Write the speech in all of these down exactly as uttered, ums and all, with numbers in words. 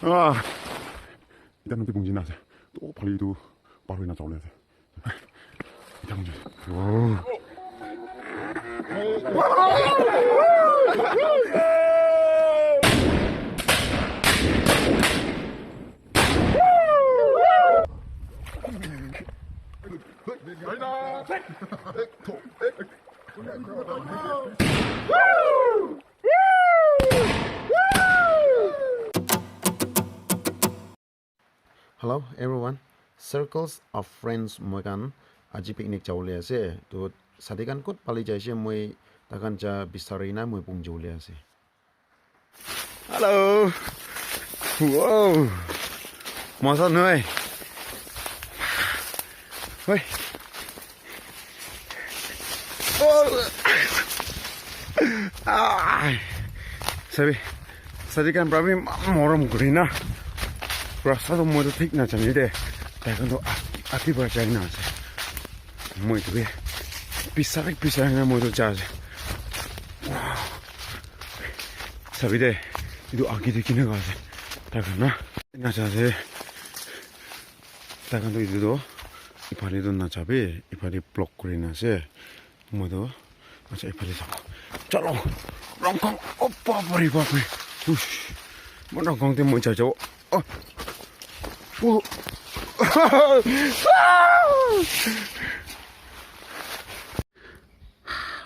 Ah. Ita nungti bungji na se. Toh phali tu par hui na chaole se. Ita bungji. Wow. Hello everyone, Circles of Friends moi khan aji picnic jabole ase. Toh sathi khan kot phali jaise, moi takhan ja bisari na moi pungji bole ase. Hello. Wow. Mosa noi. Hoi. Oh. Ah. Sabi. Sathi khan pura bi morom kuri na. Rasta toh moi toh thik na jane de. Taikhan toh ati, ati para jai na ase. Moi toh bi. Bisari, bisari na moi toh jai ase. Wow. Sabi de, etu age te kineka ase. Taikhan na, na jai ase. Taikhan toh etu toh, iphale toh najabi, iphale block kuri na ase. Moi toh, acha, iphale jabo. Chalo, rongkhong, oh, bapre, bapre. Ush, moi rongkhong te moi jai jabo. Oh. Oh.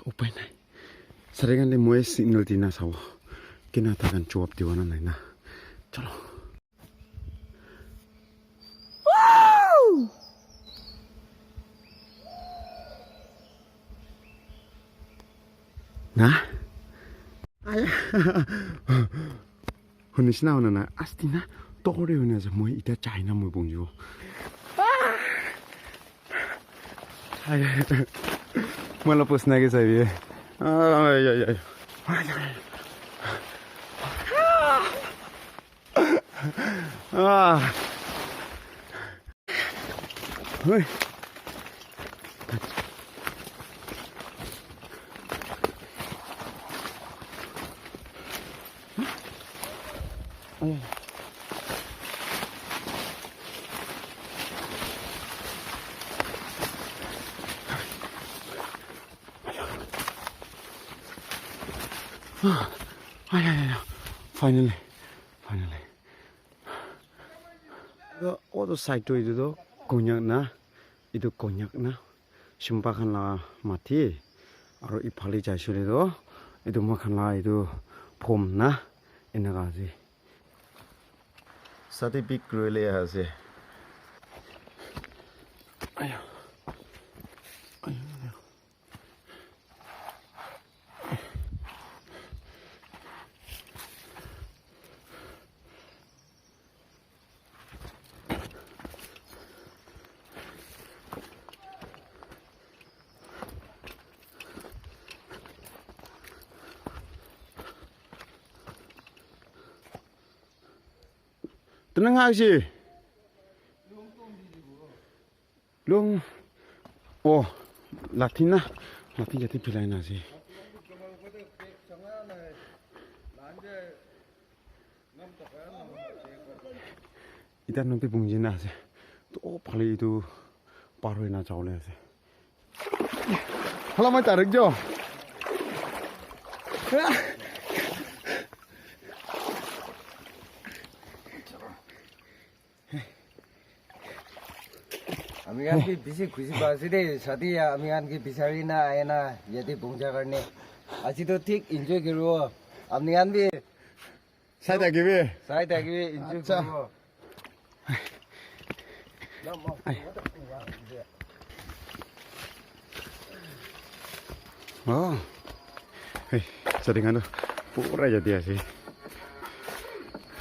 Upai nai. Sathi khan te moi signal di na sabo. Kena taikhan jawab dibo na nai na. Chalo. Na? Aya. Hunisina huna na, asti na, tokore huna ja moi ita China moi pungjo. Ai, ai, ai. Moi la pusna ke sabi. Ai, ai, ai. Ai, ai. Ah. Hoi. Ai, ai, ai, ai. Finally. Finally. Etu auto side toh etu toh Konyak na, etu Konyak na, Shimpa khan la mati, aru iphale jaise le toh, etu moi khan la etu phom na, eneka ase. Sathi pic kuri le ase. Aya. Aya, aya. Tenang aja. Long, oh, lathi na, lathi jadi pilai na si. Ita nungti bungji na si. Toh, oh, phale etu par hui na jabole ase. Hala mai tarik jo. Ami khan bi bisi khushi pa ase de, sathi ami khan ke bisari na ahe na, yate pongcha karne. Aji toh thik enjoy koribo. Ami khan bi sai thakibi. Sai thakibi, enjoy koribo. Ai. Oh. Hei, sathi khan toh pura jadi ase.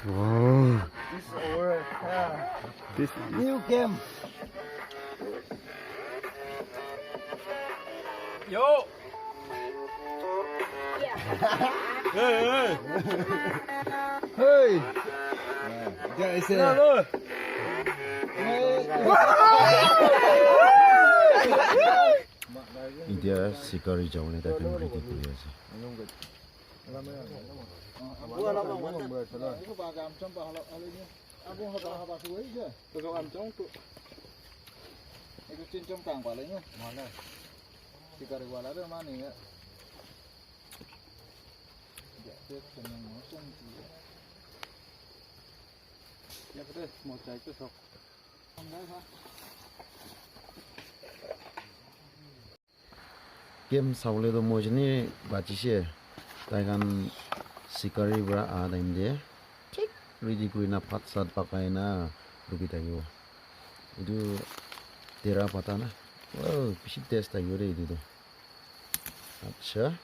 Wow. This is our, uh, this new camp. Yo. Hey, hey. Hey. Etiya shikari jabole taikhan ready kuri ase. Kem saulai do mo chini bachise, taikan sikari bra a daim de. Thik ready kurina phat sat pakaina ruki thakibo. Etu tera pata na. Wow, bishi taste thakibo de etu tu. Acha.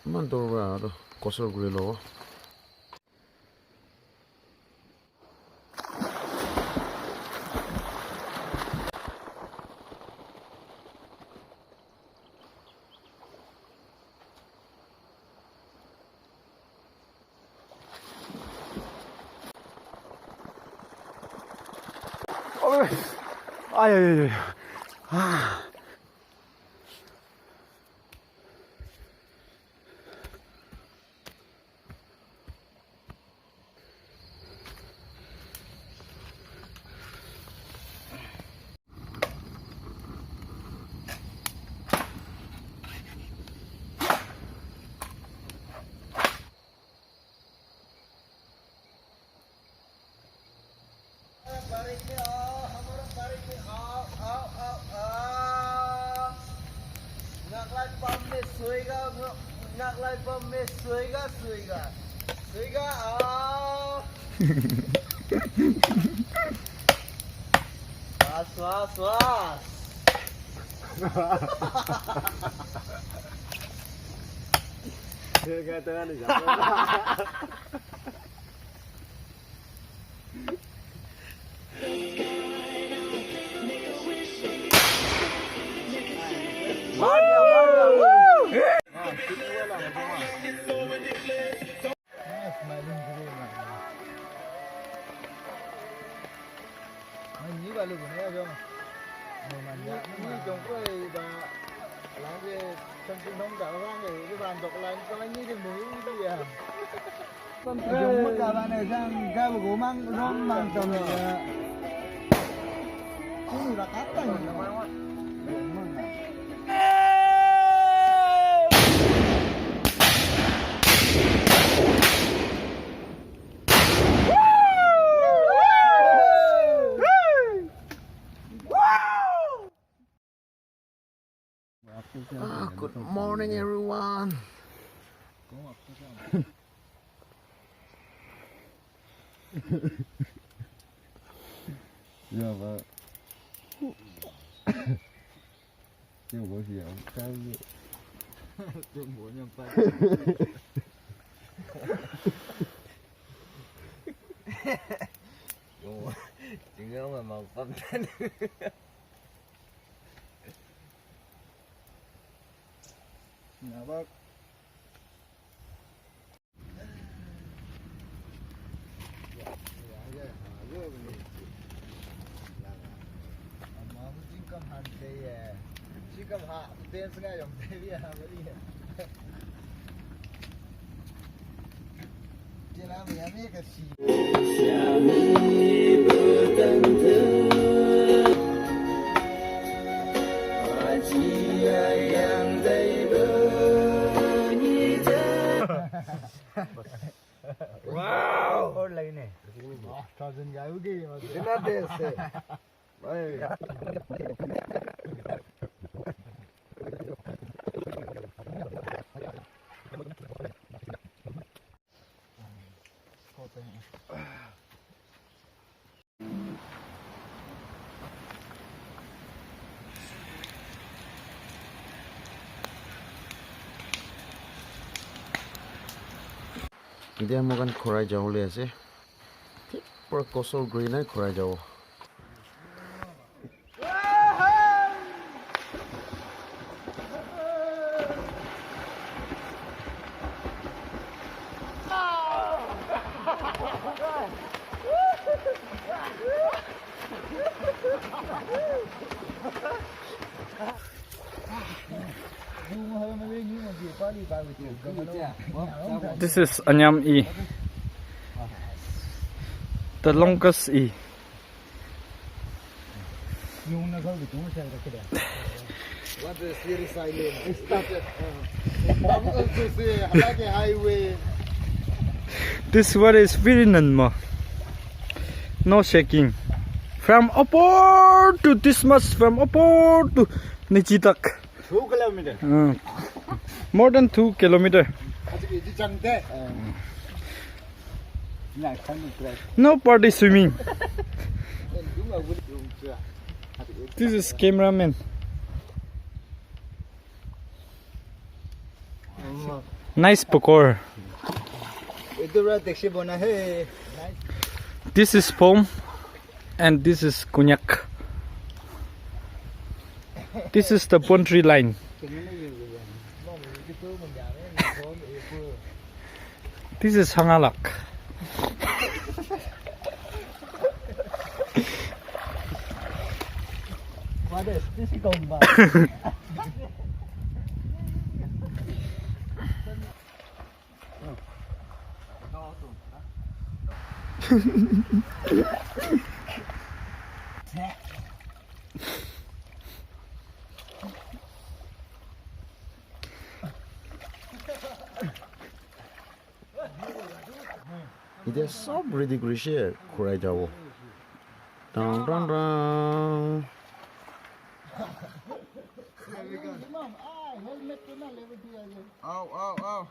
Iman dur para aru kosor kuri lobo. Ai, ai, ai, ai. Ah. Naklai pam me suiga, naklai pam me suiga, suiga. Suiga, ah. Was, was, was. Suiga, tangan ni siapa? Jong ma ka ba ne jang ka ba go mang rong mang tong ya. Sini ba ka ta ni. Ah, good morning, everyone. Ya, Pak. Ya, Bos, ya. Tinggal memang konten. Nabak. Wow! Wow, thousand ka ugi. Kitna taste hai. Etiya moikhan Khorai jabole ase. Thik pura kosor kuri na Khorai jabo. This is Anyam E, the longest E. This water is very normal. No shaking. From Opor to this much, from Opor to Nachitak. Two kilometer. Uh, more than two kilometer. No party swimming. This is cameraman. Nice pakor. This is Pom and this is Konyak. This is the boundary line. This is Hangalak. What is this? Ite sob ready gorise, khurai jabo. Dang, dang, dang. Au, au, au.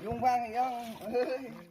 Yung bang, yung.